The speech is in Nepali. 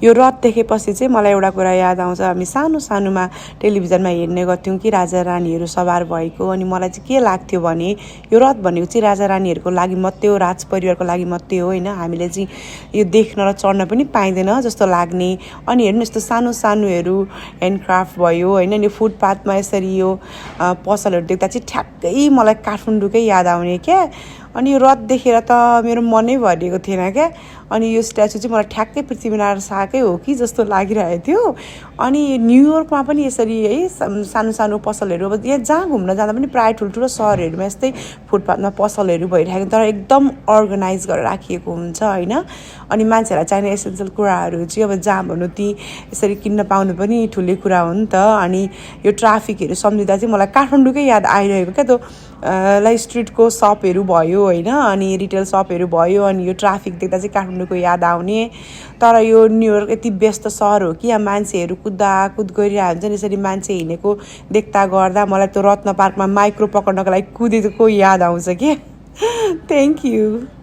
यो रथ देखेपछि चाहिँ मलाई एउटा कुरा याद आउँछ। हामी सानो सानोमा टेलिभिजनमा हेर्ने गर्थ्यौँ कि राजा रानीहरू सवार भएको। अनि मलाई चाहिँ के लाग्थ्यो भने यो रथ भनेको चाहिँ राजा रानीहरूको लागि मात्रै हो, राज परिवारको लागि मात्रै हो होइन। हामीले चाहिँ यो देख्न र चढ्न पनि पाइँदैन जस्तो लाग्ने। अनि हेर्नु यस्तो सानो सानोहरू ह्यान्डक्राफ्ट भयो होइन। यो फुटपाथमा यसरी यो पसलहरू देख्दा चाहिँ ठ्याक्कै मलाई काठमाडौँकै याद आउने क्या। अनि यो रथ देखेर त मेरो मनै भरिएको थिएन क्या। अनि यो स्ट्याचु चाहिँ मलाई ठ्याक्कै पृथ्वीनारायण शाहकै हो कि जस्तो लागिरहेको थियो। अनि न्युयोर्कमा पनि यसरी है सानो सानो पसलहरू, अब यहाँ जहाँ घुम्न जाँदा पनि प्रायः ठुल्ठुलो सहरहरूमा यस्तै फुटपाथमा पसलहरू भइरहेको, तर एकदम अर्गनाइज गरेर राखिएको हुन्छ होइन। अनि मान्छेहरूलाई चाहिने एसेन्सियल कुराहरू चाहिँ अब जहाँ भन्नु ती यसरी किन्न पाउनु पनि ठुलै कुरा हो नि त। अनि यो ट्राफिकहरू सम्झिँदा चाहिँ मलाई काठमाडौँकै याद आइरहेको क्या। त्यो लाइक स्ट्रिटको सपहरू भयो होइन, अनि रिटेल सपहरू भयो, अनि यो ट्राफिक देख्दा चाहिँ काठमाडौँको याद आउने। तर यो न्युयोर्क यति व्यस्त सहर हो कि यहाँ मान्छेहरू कुदाकुद गरिरहेको हुन्छ नि। यसरी मान्छे हिँडेको देख्दा गर्दा मलाई त्यो रत्न पार्कमा माइक्रो पक्र्नको लागि कुदेको याद आउँछ कि। Thank you.